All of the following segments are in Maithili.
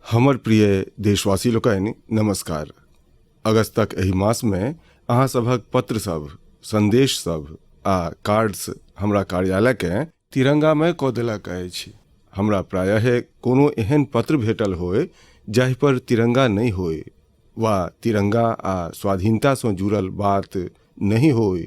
हमर प्रिय देशवासी लोकनि नमस्कार। अगस्तक एहि मासमे अहाँ सभक पत्र सभ, संदेश सभ आ कार्ड्स हमरा कार्यालयकेँ तिरंगामय कऽ देलक अछि। हमरा प्रायः कोनो एहन पत्र भेटल होय जाहि पर तिरंगा नहि होय वा तिरंगा आ स्वाधीनतासँ जुड़ल बात नहि होय।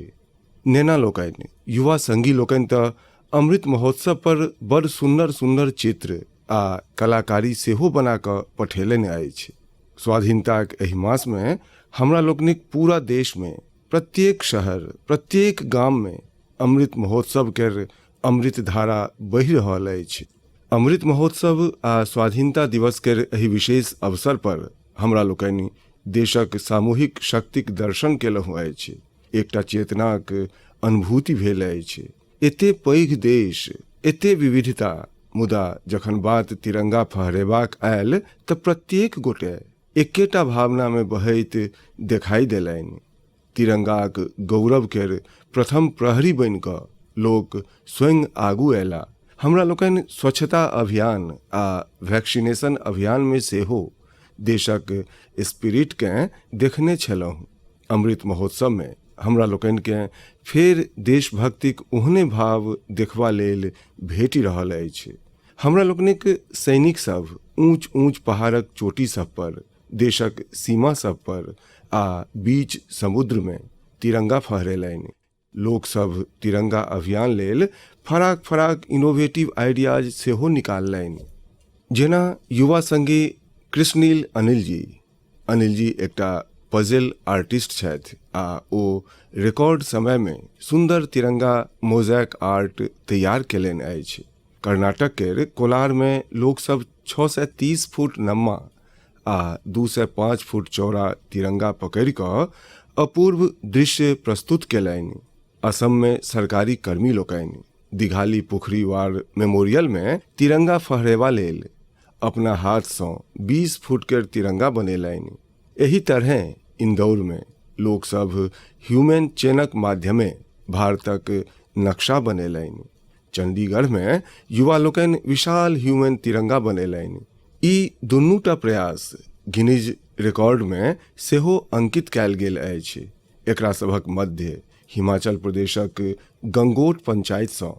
नेना लोकनि, युवा संगी लोकनि तऽ अमृत महोत्सव पर बड़ सुन्नर सुन्नर चित्र आ कलाकारी सेहो बना कऽ पठेलनि अछि। स्वाधीनताक एहि मासमे हमरा लोकनिक पूरा देशमे प्रत्येक शहर, प्रत्येक गाममे अमृत महोत्सव केर अमृत धारा बहि रहल अछि। अमृत महोत्सव आ स्वाधीनता दिवस केर एहि विशेष अवसर पर हमरा लोकनि देशक सामूहिक शक्तिक दर्शन केलहुँ अछि। एकटा चेतनाक अनुभूति भेल अछि। एते पैघ देश, एते विविधता, मुदा जखन बात तिरंगा फहरेबाक आयल तऽ प्रत्येक गोटे एकेटा भावनामे बहैत देखाइ देलनि। तिरंगाक गौरव केर प्रथम प्रहरी बनि कऽ लोक स्वयं आगू अयला। हमरा लोकनि स्वच्छता अभियान आ वैक्सीनेशन अभियानमे सेहो देशक स्पिरिटकेँ देखने छलहुँ। अमृत महोत्सवमे हमरा लोकनिकेँ फेर देशभक्तिक ओहने भाव देखबा लेल भेटि रहल अछि। हमरा लोकनिक सैनिक सभ ऊँच ऊँच पहाड़क चोटी सभ पर, देशक सीमा सभ पर आ बीच समुद्रमे तिरंगा फहरेलनि। लोक सभ तिरंगा अभियान लेल फराक फराक इनोवेटिव आइडियाज सेहो निकाललनि। जेना युवा संगी कृष्णनील अनिल जी। अनिल जी एकटा पजल आर्टिस्ट छथि आ ओ रिकॉर्ड समयमे सुन्दर तिरंगा मोजैक आर्ट तैयार केलनि अछि। कर्नाटक केर कोलारमे लोकसभ 630 फुट नम्मा आ 205 फुट चौड़ा तिरंगा पकड़ि कऽ अपूर्व दृश्य प्रस्तुत केलनि। असममे सरकारी कर्मी लोकनि दिघाली पोखरी वार मेमोरियलमे तिरंगा फहरेबा लेल अपना हाथसँ 20 फुट केर तिरंगा बनेलनि। एहि तरहें इन्दौरमे लोकसभ ह्यूमन चेनक माध्यमे भारतक नक्शा बनेलनि। चंडीगढ़मे युवा लोकनि विशाल ह्यूमन तिरंगा बनेलनि। ई दुनूटा प्रयास गिनीज रिकॉर्डमे सेहो अंकित कयल गेल अछि। एकरा सभक मध्य हिमाचल प्रदेशक गंगोट पंचायतसँ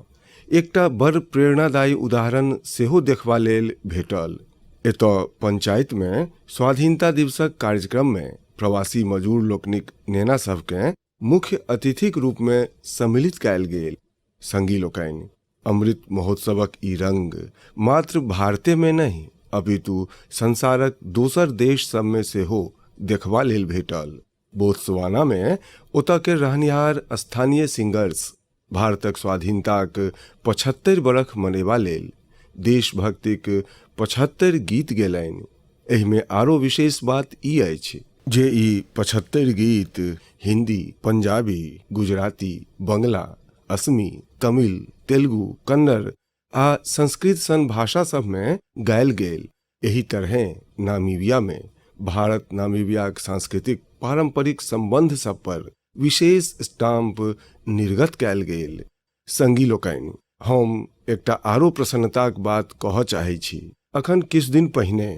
एकटा बड़ प्रेरणादायी उदाहरण सेहो देखबा लेल भेटल। एतय पंचायतमे स्वाधीनता दिवसक कार्यक्रममे प्रवासी मजूर लोकनिक नेना सभकेँ मुख्य अतिथिक रूपमे सम्मिलित कयल गेल। संगी लोकनि, अमृत महोत्सवक ई रंग मात्र भारतेमे नहि अपितु संसारक दोसर देश सभमे सेहो देखबा लेल भेटल। बोत्सवानामे ओतय के रहनिहार स्थानीय सिंगर्स भारतक स्वाधीनताक 75 बरख मनेबा लेल देशभक्तिक 75 गीत गेलनि। एहिमे आरो विशेष बात ई अछि जे ई 75 गीत हिंदी, पंजाबी, गुजराती, बंगला, असमी, तमिल, तेलुगु, कन्नड़ आ संस्कृत सन भाषा सभमे गायल गेल। एहि तरहें नामीबियामे भारत नामीबियाक सांस्कृतिक पारंपरिक संबंध सभ पर विशेष स्टाम्प निर्गत कयल गेल। संगी लोकनि, हम एकटा आरो प्रसन्नताक बात कहऽ चाहै छी। अखन किछु दिन पहिने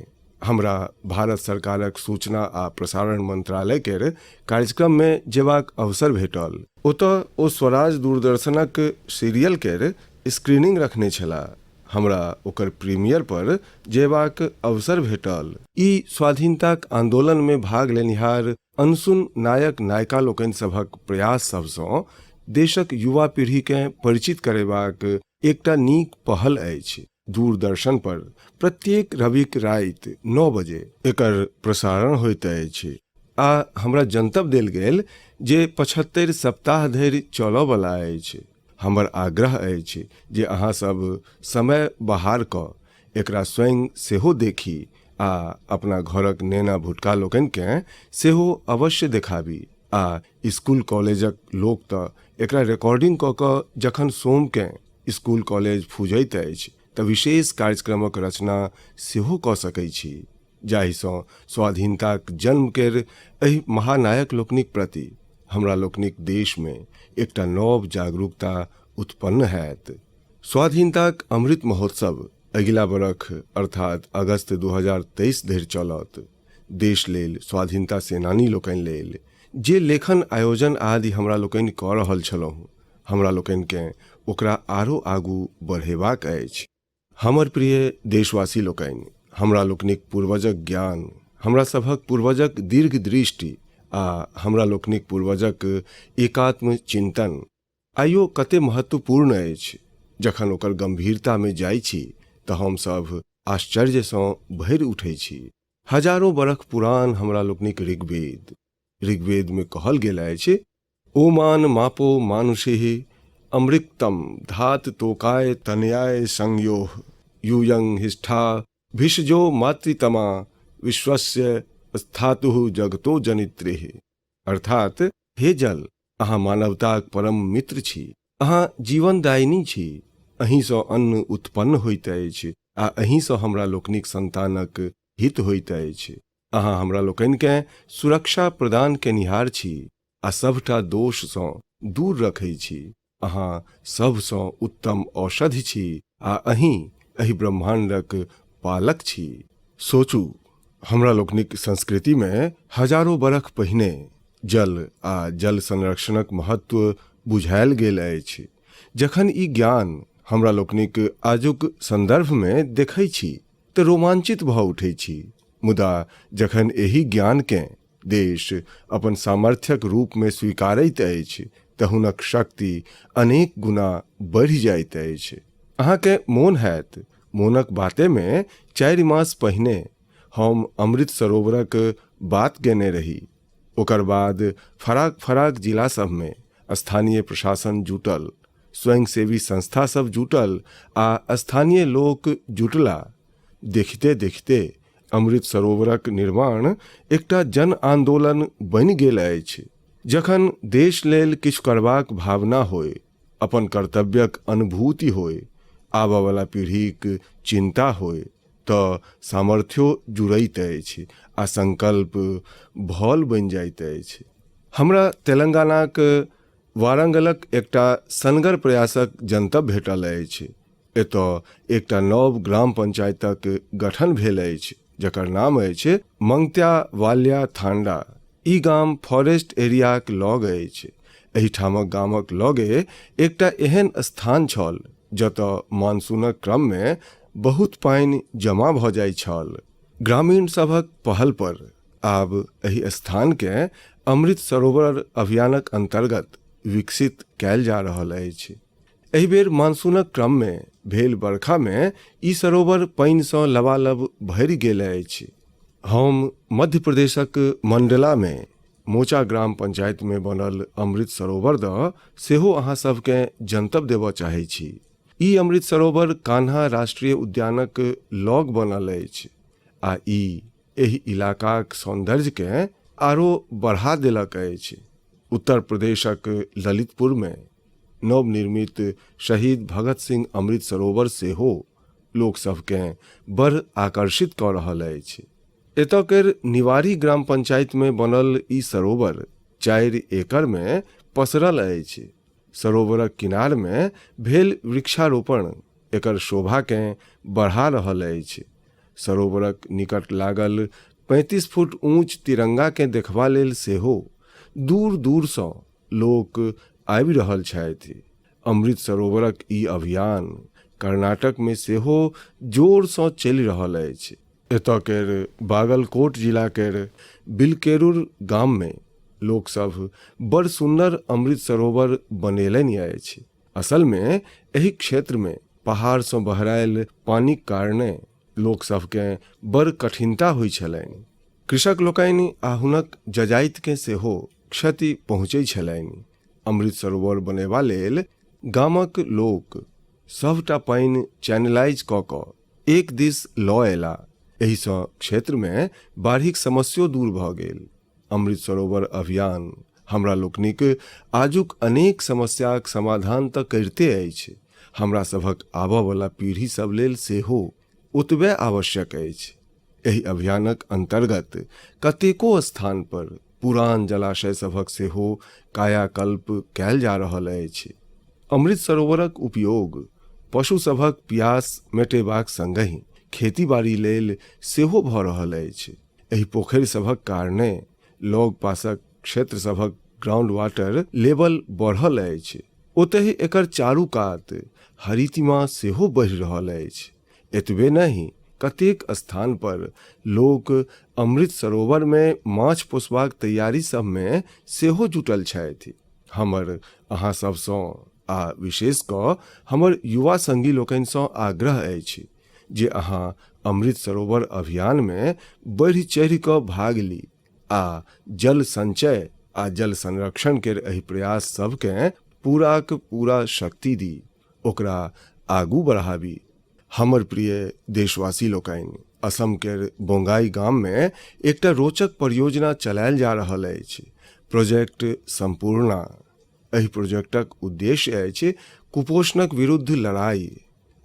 हमरा भारत सरकारक सूचना आ प्रसारण मंत्रालय केर कार्यक्रममे जेबाक अवसर भेटल। ओतऽ ओ स्वराज दूरदर्शनक सीरियल केर स्क्रीनिंग रखने छलाह। हमरा ओकर प्रीमियर पर जेबाक अवसर भेटल। ई स्वाधीनताक आन्दोलनमे भाग लेनिहार अनसुन नायक नायिका लोकनि सभक प्रयास सभसँ देशक युवा पीढ़ीकेँ परिचित करेबाक एकटा नीक पहल अछि। दूरदर्शन पर प्रत्येक रविक राति 9 बजे एकर प्रसारण होइत अछि आ हमरा जनतब देल गेल जे 75 सप्ताह धरि चलऽवला अछि। हमर आग्रह अछि जे अहाँ सब समय बहार कऽ एकरा स्वयं सेहो देखी आ अपना घरक नेना भुटका लोकनिकेँ सेहो अवश्य देखाबी आ स्कूल कॉलेजक लोक तऽ एकरा रिकॉर्डिंग कऽ कऽ जखन सोमकेँ स्कूल कॉलेज फूजैत अछि तऽ विशेष कार्यक्रमक रचना सेहो कऽ सकै छी जाहिसँ स्वाधीनताक जन्म केर एहि महानायक लोकनिक प्रति हमरा लोकनिक देशमे एकटा नव जागरूकता उत्पन्न हैत। स्वाधीनताक अमृत महोत्सव अगिला बरख अर्थात अगस्त 2023 धरि चलत। देश लेल, स्वाधीनता सेनानी लोकनि लेल जे लेखन आयोजन आदि हमरा लोकनि कऽ रहल छलहुँ, हमरा लोकनिकेँ ओकरा आरो आगू बढ़ेबाक अछि। हमर प्रिय देशवासी लोकनि, हमरा लोकनिक पूर्वजक ज्ञान, हमरा सभक पूर्वजक दीर्घ दृष्टि आ हमरा लोकनिक पूर्वजक एकात्म चिंतन आइयो कते महत्वपूर्ण अछि। जखन ओकर गंभीरतामे जाइ छी तऽ हमसभ आश्चर्यसँ भरि उठै छी। हजारो बरख पुरान हमरा लोकनिक ऋग्वेद, ऋग्वेदमे कहल गेल अछि, ओमान मापो मानुषिः अमृक्तम धात तोकाय तनयाय संयोः यूयं हिष्ठा भिषजो मातृतमा विश्वस्य स्थातुः जगतो जनित्रिः। अर्थात हे जल, अहाँ मानवताक परम मित्र छी, अहाँ जीवनदायिनी छी, अहीँसँ अन्न उत्पन्न होइत अछि आ अहीँसँ हमरा लोकनिक संतानक हित होइत अछि। अहाँ हमरा लोकनिकेँ सुरक्षा प्रदान केनिहार छी आ सभटा दोषसँ दूर रखै छी। अहाँ सभसँ उत्तम औषधि छी आ अहीं एहि ब्रह्माण्डक पालक छी। सोचू, हमरा लोकनिक संस्कृतिमे हजारो बरख पहिने जल आ जल संरक्षणक महत्व बुझायल गेल अछि। जखन ई ज्ञान हमरा लोकनिक आजुक सन्दर्भमे देखै छी तऽ रोमांचित भऽ उठै छी, मुदा जखन एहि ज्ञानकेँ देश अपन सामर्थ्यक रूपमे स्वीकारैत अछि तऽ हुनक शक्ति अनेक गुना बढ़ि जाइत अछि। अहाँकेँ मोन हैत, मोनक बातेमे 4 मास पहिने हम अमृत सरोवरक बात केने रही। ओकर बाद फराक फराक जिला सभमे स्थानीय प्रशासन जुटल, स्वयंसेवी संस्था सब जुटल आ स्थानीय लोक जुटला। देखिते देखिते अमृत सरोवरक निर्माण एकटा जन आंदोलन बनि गेल अछि। जखन देश लेल किछु करबाक भावना होय, अपन कर्तव्यक अनुभूति होय, आबऽवला पीढ़ीक चिंता होय, तऽ सामर्थ्यो जुड़ैत अछि आ संकल्प भल बनि जाइत अछि। हमरा तेलंगानाक वारंगलक एकटा सनगर प्रयासक जनतब भेटल अछि। एतय एकटा नव ग्राम पंचायतक गठन भेल अछि जकर नाम अछि मंगत्या वाल्या थांडा। ई गाम फॉरेस्ट एरियाक लग अछि। एहिठामक गामक लगे एकटा एहन स्थान छल जतय मानसूनक क्रममे बहुत पानि जमा भऽ जाइत छल। ग्रामीण सभक पहल पर आब एहि स्थानकेँ अमृत सरोवर अभियानक अन्तर्गत विकसित कयल जा रहल अछि। एहि बेर मानसूनक क्रममे भेल बरखामे ई सरोवर पानिसँ लबालब भरि गेल अछि। हम मध्य प्रदेशक मंडलामे मोचा ग्राम पंचायतमे बनल अमृत सरोवर दऽ सेहो अहाँ सभकेँ जनतब देबऽ चाहै छी। ई अमृत सरोवर कान्हा राष्ट्रीय उद्यानक लग बनल अछि आ ई एहि इलाकाक सौन्दर्यकेँ आरो बढ़ा देलक अछि। उत्तर प्रदेशक ललितपुरमे नवनिर्मित शहीद भगत सिंह अमृत सरोवर सेहो लोकसभकेँ बड़ आकर्षित कऽ रहल अछि। एतऽ केर निवारी ग्राम पंचायतमे बनल ई सरोवर 4 एकड़मे पसरल अछि। सरोवरक किनारमे भेल वृक्षारोपण एकर शोभाकेँ बढ़ा रहल अछि। सरोवरक निकट लागल 35 फुट ऊँच तिरंगाकेँ देखबा लेल सेहो दूर दूरसँ लोक आबि रहल छथि। अमृत सरोवरक ई अभियान कर्नाटकमे सेहो जोरसँ चलि रहल अछि। एतऽ केर बागलकोट जिला केर बिलकेरूर गाममे लोकसभ बड़ सुन्नर अमृत सरोवर बनेलनि अछि। असलमे एहि क्षेत्रमे पहाड़सँ बहरायल पानिक कारणे लोकसभकेँ बड़ कठिनता होइत छलनि। कृषक लोकनि आ हुनक जजातिकेँ सेहो क्षति पहुँचैत छलनि। अमृत सरोवर बनेबा लेल गामक लोक सभटा पानि चैनलाइज कऽ कऽ एक दिस लऽ अयला। एहिसँ क्षेत्रमे बाढ़िक समस्यो दूर भऽ गेल। अमृत सरोवर अभियान हमरा लोकनिक आजुक अनेक समस्याक समाधान तऽ करिते अछि, हमरा सभक आबऽवला पीढ़ी सभ लेल सेहो ओतबे आवश्यक अछि। एहि अभियानक अन्तर्गत कतेको स्थान पर पुरान जलाशय सभक सेहो कायाकल्प कयल जा रहल अछि। अमृत सरोवरक उपयोग पशु सभक पियास मेटेबाक संगहि खेती-बाड़ी लेल सेहो भऽ रहल अछि। एहि पोखरि सभक कारणे लग-पासक क्षेत्र सभक ग्राउंड वाटर लेवल बढ़ल अछि। ओतहि एकर चारू कात हरितिमा सेहो बढ़ि रहल अछि। एतबे नहि, कतेक स्थान पर लोक अमृत सरोवर मे माछ पोसबाक तैयारी सभ मे सेहो जुटल छथि। हमर अहाँ सभ सँ आ विशेष कऽ हमर युवा संगी लोकनि सँ आग्रह अछि जे अहाँ अमृत सरोवर अभियान मे बढ़ि-चढ़ि कऽ भाग ली आ जल संचय आ जल संरक्षण केर एहि प्रयास सभकेँ पूराक पूरा शक्ति दी, ओकरा आगू बढ़ाबी। हमर प्रिय देशवासी लोकनि, असम केर बोंगाई गाम मे एकटा रोचक परियोजना चलायल जा रहल अछि, प्रोजेक्ट सम्पूर्णा। एहि प्रोजेक्टक उद्देश्य अछि कुपोषणक विरुद्ध लड़ाई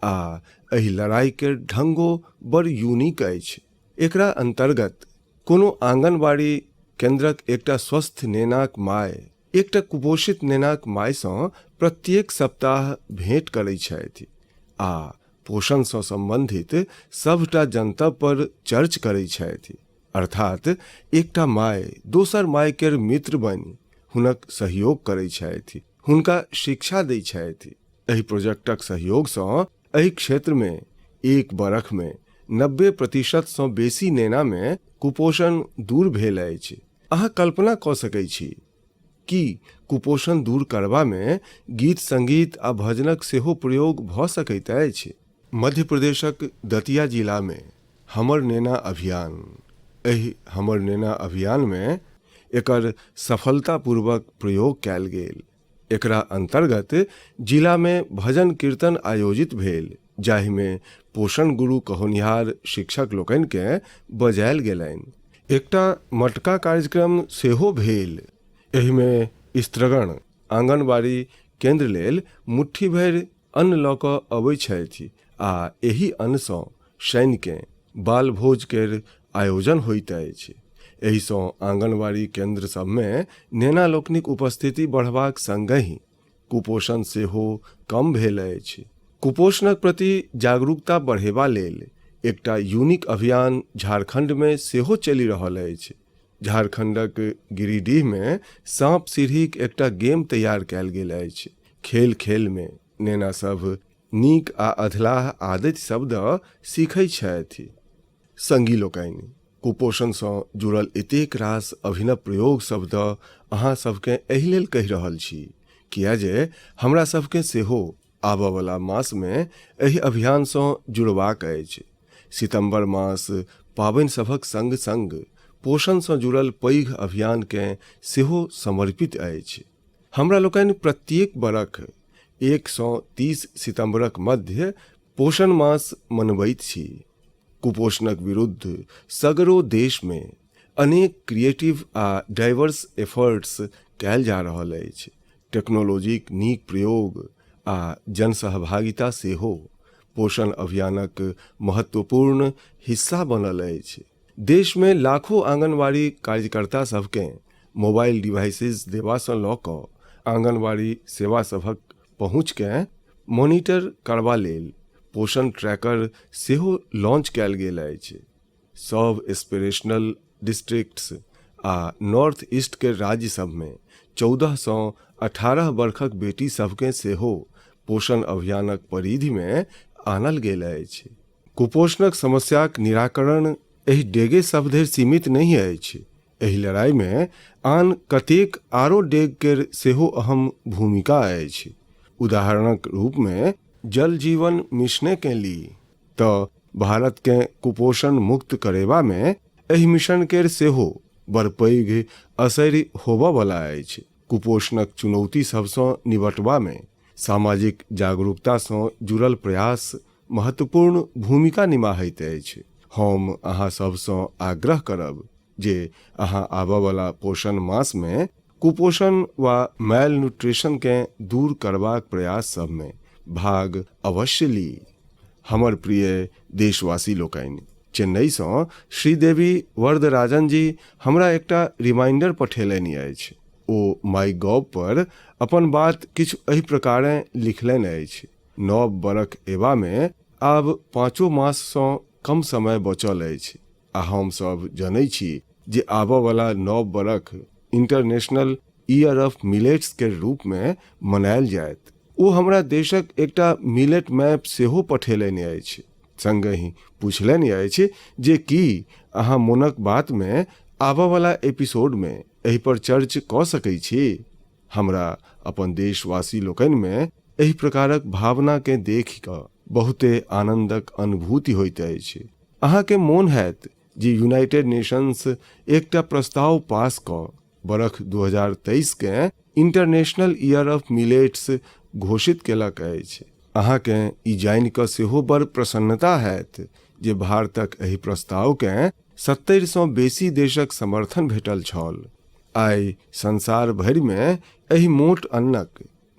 आ एहि लड़ाई केर ढंगो बड़ यूनिक अछि। एकरा अंतर्गत कोनो आंगनबाड़ी केंद्रक एकटा स्वस्थ नेनाक माय एकटा कुपोषित नेनाक मायसँ प्रत्येक सप्ताह भेंट करैत छथि आ पोषणसँ संबंधित सभटा जनतब पर चर्च करैत छथि। अर्थात एकटा माय दोसर माय केर मित्र बनि हुनक सहयोग करैत छथि, हुनका शिक्षा दैत छथि। एहि प्रोजेक्टक सहयोगसँ एहि क्षेत्रमे एक बरखमे 90% बेसी नेनामे कुपोषण दूर भेल अछि। अहाँ कल्पना कऽ सकैत छी की कुपोषण दूर करबामे गीत संगीत आ भजनक सेहो प्रयोग भऽ सकैत अछि? मध्य प्रदेशक दतिया जिलामे हमर नेना अभियान एहि हमर नेना अभियानमे एकर सफलतापूर्वक प्रयोग कयल गेल। एकरा अन्तर्गत जिलामे भजन कीर्तन आयोजित भेल जाहिमे पोषण गुरु कहौनिहार शिक्षक लोकनिकेँ बजायल गेलनि। एकटा मटका कार्यक्रम सेहो भेल। एहिमे स्त्रगण आंगनबाड़ी केन्द्र लेल मुट्ठी भरि अन्न लऽ कऽ अबैत छथि आ एहि अन्नसँ शनिकेँ बालभोज केर आयोजन होइत अछि। एहिसँ आंगनबाड़ी केन्द्र सभमे नेना लोकनिक उपस्थिति बढ़बाक संगहि कुपोषण सेहो कम भेल अछि। कुपोषणक प्रति जागरूकता बढ़ेबा लेल एकटा यूनिक अभियान झारखंडमे सेहो चलि रहल अछि। झारखंडक गिरिडीहमे साँप सीढ़ीक एकटा गेम तैयार कयल गेल अछि। खेल-खेलमे नेना सभ नीक आ अधलाह आदति सभ दऽ सीखै छथि। संगी लोकनि, कुपोषणसँ जुड़ल एतेक रास अभिनव प्रयोग सभ दऽ अहाँ सभकेँ एहि लेल कहि रहल छी किए जे हमरा सभकेँ सेहो आबऽवला मासमे एहि अभियानसँ जुड़बाक अछि। सितम्बर मास पाबनि सभक संग-संग पोषणसँ जुड़ल पैघ अभियानकेँ सेहो समर्पित अछि। हमरा लोकनि प्रत्येक बरख 1 सँ 30 सितम्बरक मध्य पोषण मास मनबैत छी। कुपोषणक विरुद्ध सगरो देशमे अनेक क्रिएटिव आ डाइवर्स एफर्ट्स कयल जा रहल अछि। टेक्नोलॉजीक नीक प्रयोग आ जनसहभागिता सेहो पोषण अभियानक महत्वपूर्ण हिस्सा बनल अछि। देशमे लाखो आंगनबाड़ी कार्यकर्ता सभकेँ मोबाइल डिवाइसेज देबासँ लऽ कऽ आंगनबाड़ी सेवा सभक पहुँचकेँ मॉनिटर करबा लेल पोषण ट्रैकर सेहो लॉन्च कयल गेल अछि। सभ एस्पिरेशनल डिस्ट्रिक्ट्स आ नॉर्थ ईस्ट केर राज्य सभमे 14 सँ 18 बरखक बेटी सभकेँ सेहो पोषण अभियानक परिधिमे आनल गेल अछि। कुपोषणक समस्याक निराकरण एहि डेगे सभ धरि सीमित नहि अछि। एहि लड़ाइमे आन कतेक आरो डेग केर सेहो अहम भूमिका अछि। उदाहरणक रूपमे जल जीवन मिशनेकेँ ली तऽ भारतकेँ कुपोषण मुक्त करेबामे एहि मिशन केर सेहो बड़ पैघ असरि होबऽवला अछि। कुपोषणक चुनौती सभसँ निबटबामे सामाजिक जागरूकतासँ जुड़ल प्रयास महत्वपूर्ण भूमिका निमाहैत अछि। हम अहाँ सभसँ आग्रह करब जे अहाँ आबऽवला पोषण मासमे कुपोषण वा मैलन्यूट्रिशनकेँ दूर करबाक प्रयास सभमे भाग अवश्य ली। हमर प्रिय देशवासी लोकनि, चेन्नईसँ श्रीदेवी वरदराजन जी हमरा एकटा रिमाइंडर पठेलनि अछि। ओ माई गॉव पर अपन बात किछु एहि प्रकारेँ लिखलनि अछि। नव बरख एबामे आब पाँचो माससँ कम समय बचल अछि आ हम सभ जनै छी जे आबऽवला नव बरख इंटरनेशनल ईयर ऑफ मिलेट्स के रूपमे मनायल जायत। ओ हमरा देशक एकटा मिलेट मैप सेहो पठेलनि अछि। संगहि पुछलनि अछि जे की अहाँ मोनक बातमे आबऽवला एपिसोडमे एहि पर चर्च कऽ सकै छी? हमरा अपन देशवासी लोकनिमे एहि प्रकारक भावनाकेँ देखि कऽ बहुते आनन्दक अनुभूति होइत अछि। अहाँकेँ मोन हैत जे यूनाइटेड नेशंस एकटा प्रस्ताव पास कऽ बरख 2023 केँ इंटरनेशनल ईयर ऑफ मिलेट्स घोषित केलक अछि। अहाँकेँ ई जानि कऽ सेहो बड़ प्रसन्नता हैत जे भारतक एहि प्रस्तावकेँ 70सँ बेसी देशक समर्थन भेटल छल। आइ संसार भरिमे एहि मोट अन्नक,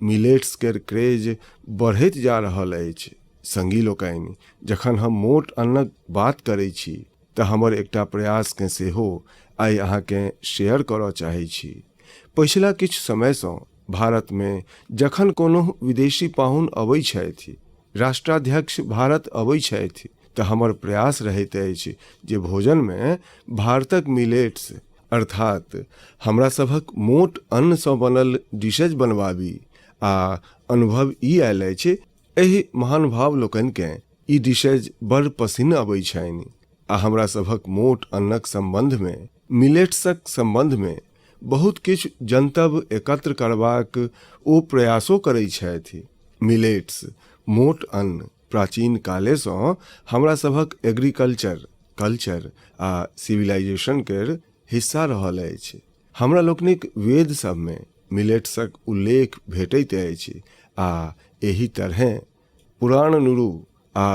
मिलेट्स केर क्रेज बढ़ैत जा रहल अछि। संगी लोकनि, जखन हम मोट अन्नक बात करै छी तऽ हमर एकटा प्रयासकेँ सेहो आइ अहाँकेँ शेयर करऽ चाहै छी। पछिला किछु समयसँ भारतमे जखन कोनहुँ विदेशी पाहुन अबै छथि, राष्ट्राध्यक्ष भारत अबै छथि तऽ हमर प्रयास रहैत अछि जे भोजनमे भारतक मिलेट्स अर्थात हमरा सभक मोट अन्नसँ बनल डिशेज बनबाबी आ अनुभव ई आयल अछि एहि महानुभाव लोकनिकेँ ई डिशेज बड़ पसिन्न अबै छनि आ हमरा सभक मोट अन्नक सम्बन्धमे मिलेट्सक सम्बन्धमे बहुत किछु जनतब एकत्र करबाक ओ प्रयासो करै छथि। मिलेट्स, मोट अन्न, प्राचीन कालेसँ हमरा सभक एग्रीकल्चर, कल्चर आ सिविलाइजेशन केर हिस्सा रहल अछि। हमरा लोकनिक वेद सभमे मिलेट्सक उल्लेख भेटैत अछि आ एहि तरहेँ पुराणनुरु आ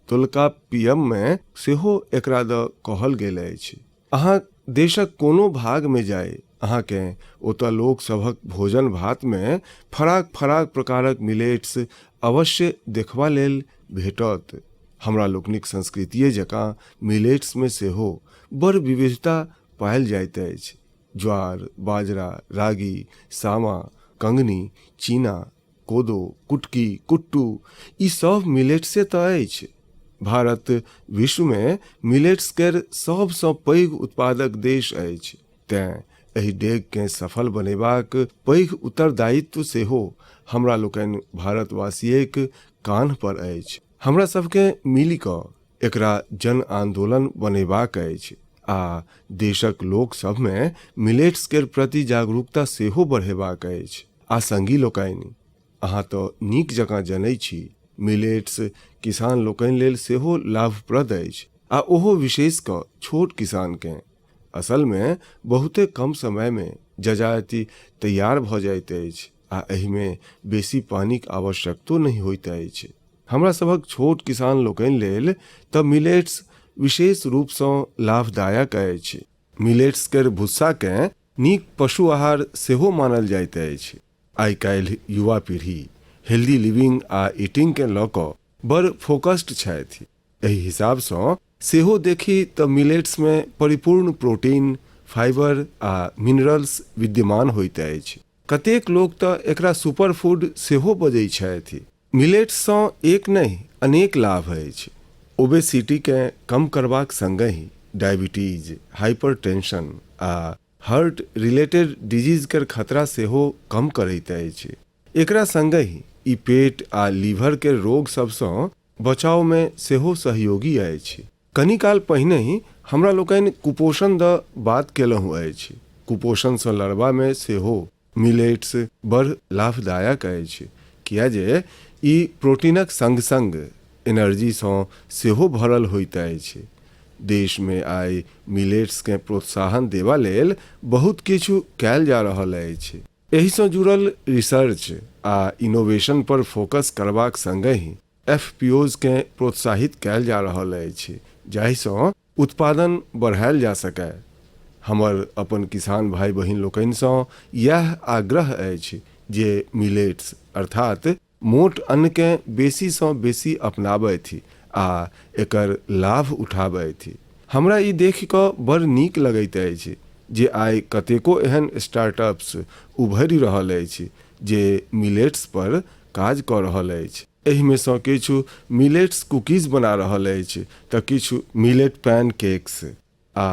तोलकाप्पियममे सेहो एकरा दऽ कहल गेल अछि। अहाँ देशक कोनो भागमे जाइ, अहाँकेँ ओतऽ लोक सभक भोजन भातमे फराक फराक प्रकारक मिलेट्स अवश्य देखबा लेल भेटत। हमरा लोकनिक संस्कृतिए जकाँ मिलेट्समे सेहो बड़ विविधता पायल जाइत अछि। ज्वार, बाजरा, रागी, सामा, कंगनी, चीना, कोदो, कुटकी, कुट्टू ई सभ मिलेट्से तऽ अछि। भारत विश्वमे मिलेट्स केर सभसँ पैघ उत्पादक देश अछि, तेँ एहि डेगकेँ सफल बनेबाक पैघ उत्तरदायित्व सेहो हमरा लोकनि भारतवासियेक कान्ह पर अछि। हमरा सभकेँ मिलि कऽ एकरा जन आन्दोलन बनेबाक अछि आ देशक लोक सभमे मिलेट्स केर प्रति जागरूकता सेहो बढ़ेबाक अछि। आ संगी लोकनि, अहाँ तऽ नीक जकाँ जनै छी, मिलेट्स किसान लोकनि लेल सेहो लाभप्रद अछि आ ओहो विशेष कऽ छोट किसानकेँ। असलमे बहुते कम समयमे जजाति तैयार भऽ जाइत अछि आ एहिमे बेसी पानिक आवश्यकतो नहि होइत अछि। हमरा सभक छोट किसान लोकनि लेल तऽ मिलेट्स विशेष रूपसँ लाभदायक अछि। मिलेट्स केर भुस्साकेँ नीक पशु आहार सेहो मानल जाइत अछि। आइ काल्हि युवा पीढ़ी हेल्दी लिविंग आ ईटिंगकेँ लऽ कऽ बड़ फोकस्ड छथि। एहि हिसाबसँ सेहो देखी तऽ मिलेट्समे परिपूर्ण प्रोटीन, फाइबर आ मिनरल्स विद्यमान होइत अछि। कतेक लोक तऽ एकरा सुपर फूड सेहो बजै छथि। मिलेट्ससँ एक नहि अनेक लाभ अछि। ओबेसिटीकेँ कम करबाक संगहि डायबिटीज, हाइपरटेंशन आ हार्ट रिलेटेड डिजीज केर खतरा सेहो कम करैत अछि। एकरा संगहि ई पेट आ लीवर केर रोग सभसँ बचावमे सेहो सहयोगी अछि। कनी काल पहिनहि हमरा लोकनि कुपोषण दऽ बात केलहुँ अछि। कुपोषणसँ लड़बामे सेहो मिलेट्स बड़ लाभदायक अछि, किए जे ई प्रोटीनक संग-संग एनर्जीसँ सेहो भरल होइत अछि। देशमे आइ मिलेट्सकेँ प्रोत्साहन देबा लेल बहुत किछु कएल जा रहल अछि। एहिसँ जुड़ल रिसर्च आ इनोवेशन पर फोकस करबाक संगहि एफपीओज केँ प्रोत्साहित कएल जा रहल अछि, जाहिसँ उत्पादन बढ़ायल जा सकय। हमर अपन किसान भाइ-बहिन लोकनिसँ इएह आग्रह अछि जे मिलेट्स अर्थात मोट अन्नकेँ बेसीसँ बेसी अपनाबथि आ एकर लाभ उठाबथि। हमरा ई देखि कऽ बड़ नीक लगैत अछि जे आइ कतेको एहन स्टार्टअप्स उभरि रहल अछि जे मिलेट्स पर काज कऽ रहल अछि। एहिमे सँ किछु मिलेट्स कुकीज बना रहल अछि तऽ किछु मिलेट पैन केक्स आ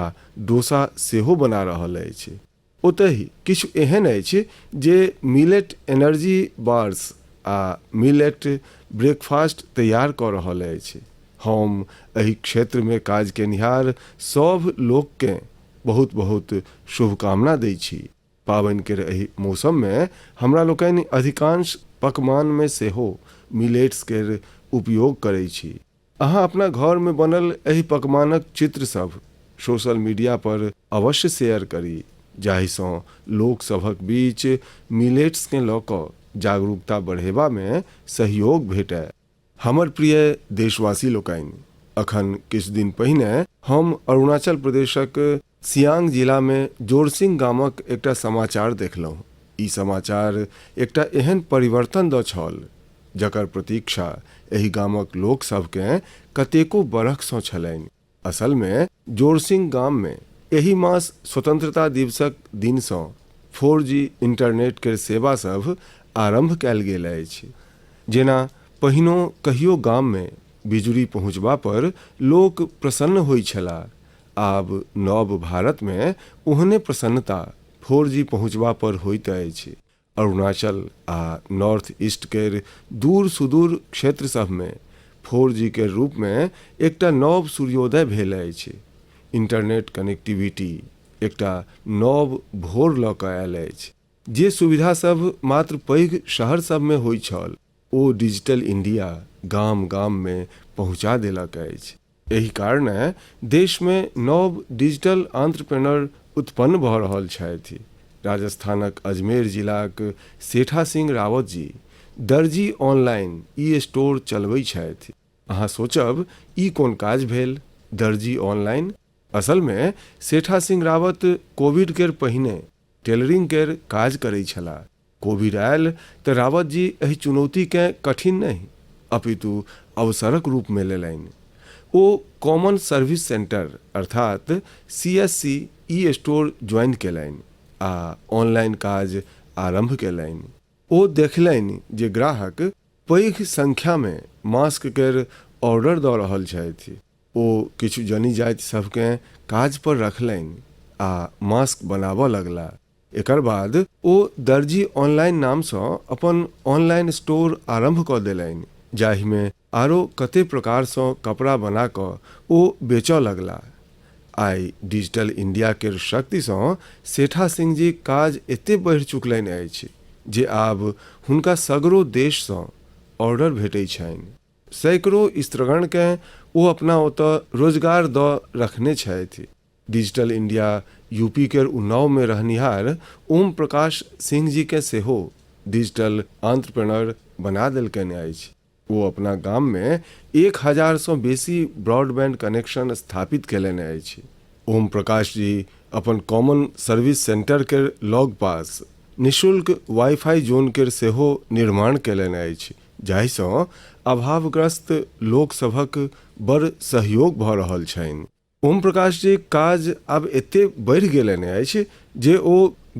डोसा सेहो बना रहल अछि। ओतहि किछु एहन अछि जे मिलेट एनर्जी बार्स आ मिलेट ब्रेकफास्ट तैयार कऽ रहल अछि। हम एहि क्षेत्रमे काज केनिहार सभ लोककेँ बहुत-बहुत शुभकामना दैत छी। पाबनि केर एहि मौसममे हमरा लोकनि अधिकांश पकवानमे सेहो मिलेट्स केर उपयोग करैत छी। अहाँ अपना घरमे बनल एहि पकवानक चित्र सभ सोशल मीडिया पर अवश्य शेयर करी जाहिसँ लोक सभक बीच मिलेट्सकेँ लऽ कऽ जागरूकता बढ़ेबामे सहयोग भेटय। हमर प्रिय देशवासी लोकनि, अखन किछु दिन पहिने हम अरुणाचल प्रदेशक सियांग जिलामे जोरसिंग गामक एकटा समाचार देखलहुँ। ई समाचार एकटा एहन परिवर्तन दऽ छल जकर प्रतीक्षा एहि गामक लोक सभकेँ कतेको बरखसँ छलनि। असलमे जोरसिंग गाममे एहि मास स्वतंत्रता दिवसक दिनसँ फोर-जी इंटरनेट केर सेवा सभ आरम्भ कयल गेल अछि। जेना पहिनो कहियो गाममे बिजुरी पहुँचबा पर लोक प्रसन्न होइत छलाह, आब नव भारतमे ओहने प्रसन्नता फोर-जी पहुँचबा पर होइत अछि। अरुणाचल आ नॉर्थ ईस्ट केर दूर-सुदूर क्षेत्र सभमे फोर-जी केर रूपमे एकटा नव सूर्योदय भेल अछि। इंटरनेट कनेक्टिविटी एकटा नव भोर लऽ कऽ आयल अछि। जे सुविधा सभ मात्र पैघ शहर सभमे होइत छल, ओ डिजिटल इंडिया गाम-गाममे पहुँचा देलक अछि। एहि कारणे देशमे नव डिजिटल आंत्रप्रेन्योर उत्पन्न भऽ रहल छथि। राजस्थानक अजमेर जिलाक सेठा सिंह रावत जी दर्जी ऑनलाइन ई-स्टोर चलबै छथि। अहाँ सोचब ई कोन काज भेल, दर्जी ऑनलाइन? असलमे सेठा सिंह रावत कोविड केर पहिने टेलरिंग केर काज करै छलाह। कोविड आयल तऽ रावत जी एहि चुनौतीकेँ कठिन नहि अपितु अवसरक रूपमे लेलनि। ओ कॉमन सर्विस सेंटर अर्थात सीएससी ई-स्टोर ज्वाइन केलनि आ ऑनलाइन काज आरंभ केलनि। ओ देखलनि जे ग्राहक पैघ संख्यामे मास्क केर ऑर्डर दऽ रहल छथि। ओ किछु जनी-जाति सभकेँ काज पर रखलनि आ मास्क बनाबय लगलाह। एकर बाद ओ दर्जी ऑनलाइन नामसँ अपन ऑनलाइन स्टोर आरम्भ कऽ देलनि जाहिमे आरो कते प्रकारसँ कपड़ा बना कऽ ओ बेचऽ लगला। आइ डिजिटल इंडिया केर शक्तिसँ सेठा सिंह जीक काज एते बढ़ि चुकलनि अछि जे आब हुनका सगरो देशसँ ऑर्डर भेटै छनि। सैकड़ो स्त्रगणकेँ ओ अपना ओतऽ रोजगार दऽ रखने छथि। डिजिटल इंडिया यूपी केर उन्नावमे रहनिहार ओम प्रकाश सिंह जीकेँ सेहो डिजिटल आंत्रप्रेन्योर बना देलकनि अछि। ओ अपना गाममे 1000सँ बेसी ब्रॉडबैंड कनेक्शन स्थापित केलनि अछि। ओम प्रकाश जी अपन कॉमन सर्विस सेंटर केर लगपास निःशुल्क वाई-फाई जोन केर सेहो निर्माण केलनि अछि जाहिसँ अभावग्रस्त लोक सभक बड़ सहयोग भऽ रहल छनि। ओम प्रकाश जीक काज आब एते बढ़ि गेलनि अछि जे ओ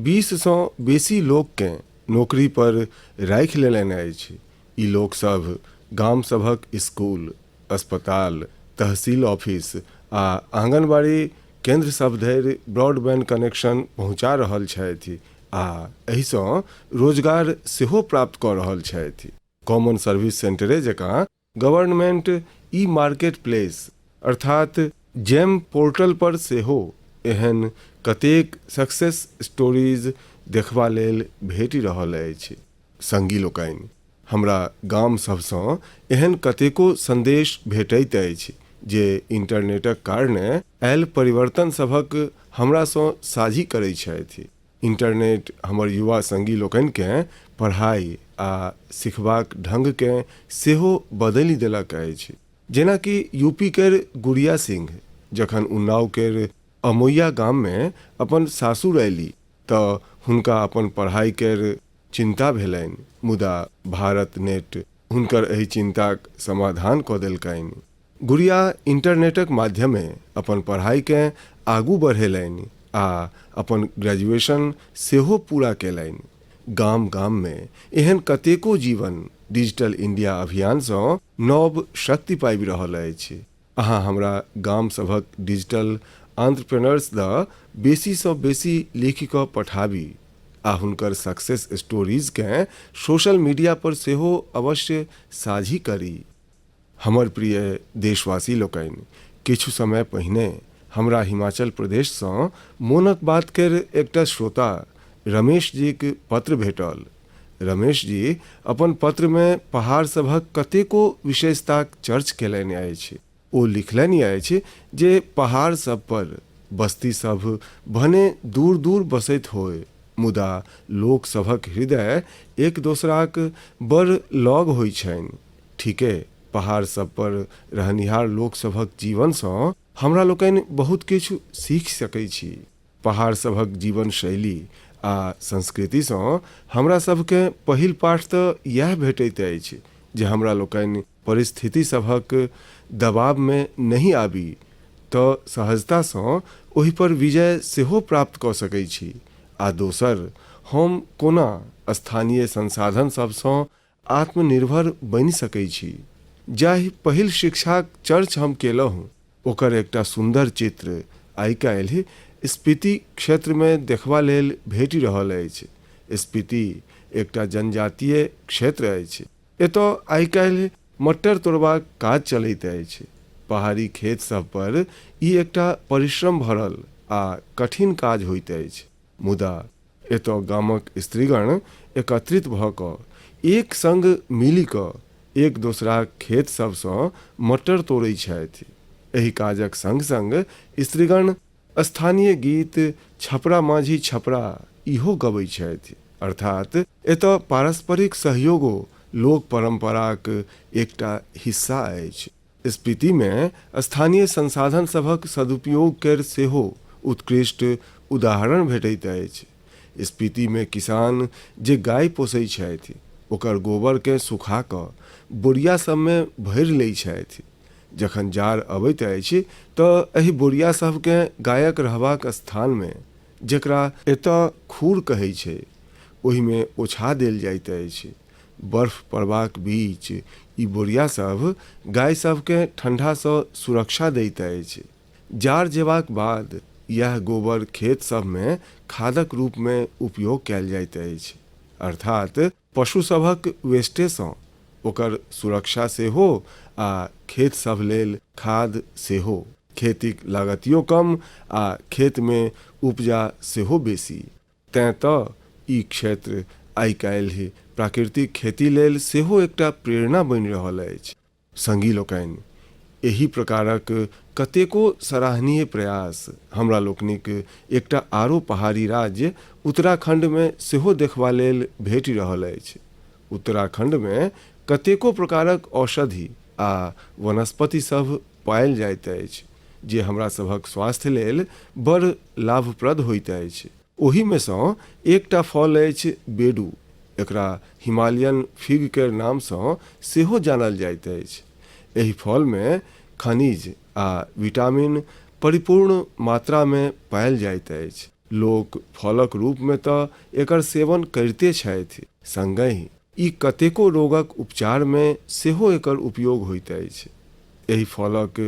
20सँ बेसी लोककेँ नोकरी पर राखि लेलनि अछि। ई लोक सभ गाम सभक स्कूल, अस्पताल, तहसील ऑफिस आ आंगनबाड़ी केंद्र सभ धरि ब्रॉडबैंड कनेक्शन पहुँचा रहल छथि आ एहिसँ रोजगार सेहो प्राप्त कऽ रहल छथि। कॉमन सर्विस सेंटरे जकाँ गवर्नमेंट ई-मार्केट प्लेस अर्थात जेम पोर्टल पर सेहो एहन कतेक सक्सेस स्टोरीज देखबा लेल भेटि रहल अछि। संगी लोकनि, हमरा गाम सभसँ एहन कतेको संदेश भेटैत अछि जे इंटरनेटक कारणे आयल परिवर्तन सभक हमरासँ साझी करैत छथि। इंटरनेट हमर युवा संगी लोकनिकेँ पढ़ाइ आ सिखबाक ढंगकेँ सेहो बदलि देलक अछि। जेना कि यूपी केर गुड़िया सिंह जखन उन्नाव केर अमोइया गाममे अपन सासुर अयली तऽ हुनका अपन पढ़ाइ केर चिंता भेलनि, मुदा भारत नेट हुनकर एहि चिंताक समाधान कऽ देलकनि। गुड़िया इंटरनेटक माध्यमे अपन पढ़ाइकेँ आगू बढ़ेलनि आ अपन ग्रेजुएशन सेहो पूरा केलनि। गाम-गाममे एहन कतेको जीवन डिजिटल इंडिया अभियानसँ नव शक्ति पाबि रहल अछि। अहाँ हमरा गाम सभक डिजिटल आंत्रप्रेन्योर्स दऽ बेसीसँ बेसी लिखि कऽ पठाबी आ हुनकर सक्सेस स्टोरीजकेँ सोशल मीडिया पर सेहो अवश्य साझी करी। हमर प्रिय देशवासी लोकनि, किछु समय पहिने हमरा हिमाचल प्रदेशसँ मोनक बात केर एकटा श्रोता रमेश जीक पत्र भेटल। रमेश जी अपन पत्रमे पहाड़ सभक कतेको विशेषताक चर्च केलनि अछि। ओ लिखलनि अछि जे पहाड़ सभ पर बस्ती सभ भने दूर-दूर बसैत होय, मुदा लोक सभक हृदय एक दोसराक बड़ लग होइ छनि। ठीके, पहाड़ सभ पर रहनिहार लोक सभक जीवनसँ हमरा लोकनि बहुत किछु सीखि सकै छी। पहाड़ सभक जीवन शैली आ संस्कृतिसँ हमरा सभकेँ पहिल पाठ तऽ इएह भेटैत अछि जे हमरा लोकनि परिस्थिति सभक दबावमे नहि आबी तऽ सहजतासँ ओहि पर विजय सेहो प्राप्त कऽ सकैत छी आ दोसर हम कोना स्थानीय संसाधन सभसँ आत्मनिर्भर बनि सकै छी। जाहि पहिल शिक्षाक चर्च हम केलहुँ ओकर एकटा सुन्दर चित्र आइ-काल्हि स्पीति क्षेत्रमे देखबा लेल भेटि रहल अछि। स्पीति एकटा जनजातीय क्षेत्र अछि। एतय आइ-काल्हि मट्टर तोड़बाक काज चलैत अछि। पहाड़ी खेत सभ पर ई एकटा परिश्रम भरल आ कठिन काज होइत अछि। मुदा एतय गामक स्त्रीगण एकत्रित भऽ कऽ एक संग मिलि कऽ एक दोसराक खेत सभसँ मटर तोड़ै छथि। एहि काजक संग-संग स्त्रीगण स्थानीय गीत छपरा माझी छपरा इहो गबै छथि। अर्थात एतय पारस्परिक सहयोगो लोक परम्पराक एकटा हिस्सा अछि। स्पीतिमे स्थानीय संसाधन सभक सदुपयोग केर सेहो उत्कृष्ट उदाहरण भेटैत अछि। स्पीतिमे किसान जे गाय पोसै छथि, ओकर गोबरकेँ सुखा कऽ बोरिया सभमे भरि लै छथि। जखन जाड़ अबैत अछि तँ एहि बोरिया सभकेँ गायक रहबाक स्थानमे, जेकरा एतऽ खूर कहै छै, ओहिमे ओछा देल जाइत अछि। बर्फ पड़बाक बीच ई बोरिया सभ गाय सभकेँ ठंढासँ सुरक्षा दैत अछि। जाड़ जेबाक बाद इएह गोबर खेत सभमे खादक रूपमे उपयोग कयल जाइत अछि। अर्थात पशु सभक वेस्टेसँ ओकर सुरक्षा सेहो आ खेत सभ लेल खाद सेहो। खेतीक लागतियो कम आ खेतमे उपजा सेहो बेसी। तेँ तऽ ई क्षेत्र आइ-काल्हि प्राकृतिक खेती लेल सेहो एकटा प्रेरणा बनि रहल अछि। संगी लोकनि, एहि प्रकारक कतेको सराहनीय प्रयास हमरा लोकनिक एकटा आरो पहाड़ी राज्य उत्तराखंड मे सेहो देखबा लेल भेटि रहल अछि। उत्तराखंड मे कतेको प्रकारक औषधि आ वनस्पति सभ पाएल जाइत अछि जे हमरा सभक स्वास्थ्य लेल बड़ लाभप्रद होइत अछि। ओहिमे सँ एकटा फल अछि बेडू। एकरा हिमालयन फिग केर नामसँ सेहो जानल जाइत अछि। एहि फलमे खनिज आ विटामिन परिपूर्ण मात्रामे पाएल जाइत अछि। लोक फलक रूपमे तऽ एकर सेवन करिते छथि संगहि ई कतेको रोगक उपचारमे सेहो एकर उपयोग होइत अछि। एहि फलक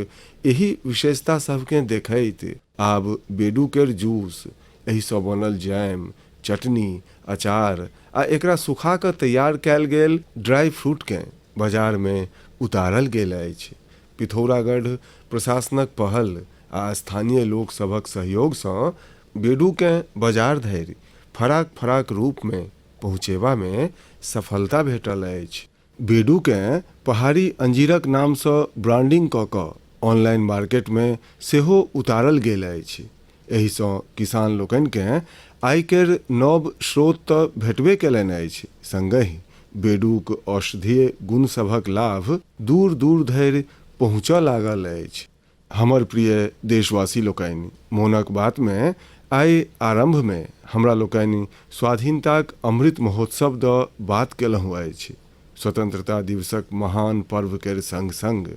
एहि विशेषता सभकेँ देखैत आब बेडू केर जूस, एहिसँ बनल जैम, चटनी, अचार आ एकरा सुखा कऽ तैयार कयल गेल ड्राई फ्रूटकेँ बाजारमे उतारल गेल अछि। पिथौरागढ़ प्रशासनक पहल आ स्थानीय लोक सभक सहयोगसँ बेडूकेँ बाजार धरि फराक-फराक रूपमे पहुँचेबामे सफलता भेटल अछि। बेडूकेँ पहाड़ी अंजीरक नामसँ ब्रांडिंग कऽ कऽ ऑनलाइन मार्केटमे सेहो उतारल गेल अछि। एहिसँ किसान लोकनिकेँ आय केर नव स्रोत तऽ भेटबे केलनि अछि संगहि बेडूक औषधीय गुण सभक लाभ दूर-दूर धरि पहुँचऽ लागल अछि। हमर प्रिय देशवासी लोकनि, मोनक बातमे आइ आरम्भमे हमरा लोकनि स्वाधीनताक अमृत महोत्सव दऽ बात केलहुँ अछि। स्वतंत्रता दिवसक महान पर्व केर संग-संग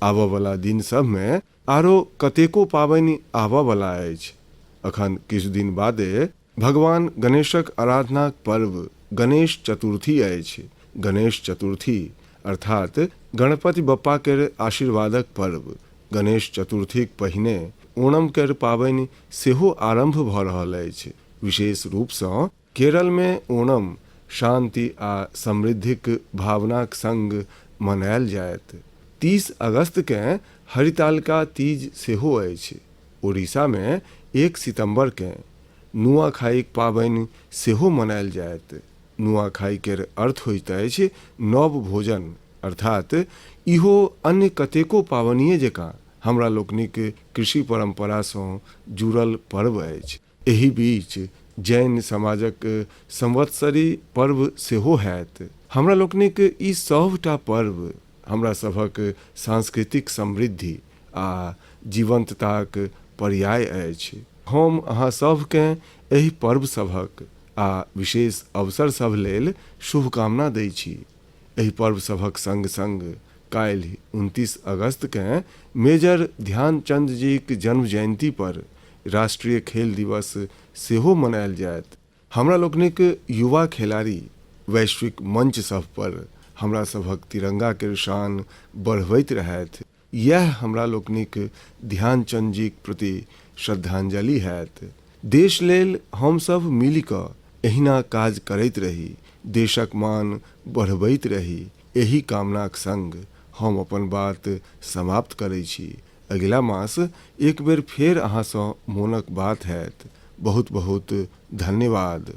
आबऽवला दिन सभमे आरो कतेको पाबनि आबऽवला अछि। अखन किछु दिन बादे भगवान गणेशक आराधनाक पर्व गणेश चतुर्थी अछि। गणेश चतुर्थी अर्थात गणपति बप्पा केर आशीर्वादक पर्व। गणेश चतुर्थीक पहिने ओणम केर पाबनि सेहो आरम्भ भऽ रहल अछि। विशेष रूपसँ केरलमे ओणम शान्ति आ समृद्धिक भावनाक सङ्ग मनायल जायत। 30 अगस्तकेँ हरितालिका तीज सेहो अछि। ओडिशामे 1 सितम्बरकेँ नुआखाईक पाबनि सेहो मनायल जायत। नुआखाई केर अर्थ होइत अछि नव भोजन, अर्थात इहो अन्य कतेको पाबनिये जकाँ हमरा लोकनिक कृषि परम्परासँ जुड़ल पर्व अछि। एहि बीच जैन समाजक संवत्सरी पर्व सेहो होयत। हमरा लोकनिक ई सभटा पर्व हमरा सभक सांस्कृतिक समृद्धि आ जीवंतताक पर्याय अछि। हम अहाँ सभकेँ एहि पर्व सभक आ विशेष अवसर सभ लेल शुभकामना दै छी। एहि पर्व सभक संग-संग काल्हि 29 अगस्तकेँ मेजर ध्यानचंद जीक जन्म जयंती पर राष्ट्रीय खेल दिवस सेहो मनायल जायत। हमरा लोकनिक युवा खेलाड़ी वैश्विक मंच सभ पर हमरा सभक तिरंगा केर शान बढ़बैत रहथि, इएह हमरा लोकनिक ध्यानचंद जीक प्रति श्रद्धांजलि होयत। देश लेल हम सभ मिलि कऽ एहिना काज करैत रही, देशक मान बढ़बैत रही, एहि कामनाक संग हम अपन बात समाप्त करै छी। अगिला मास एक बेर फेर अहाँसँ मोनक बात होयत। बहुत बहुत धन्यवाद।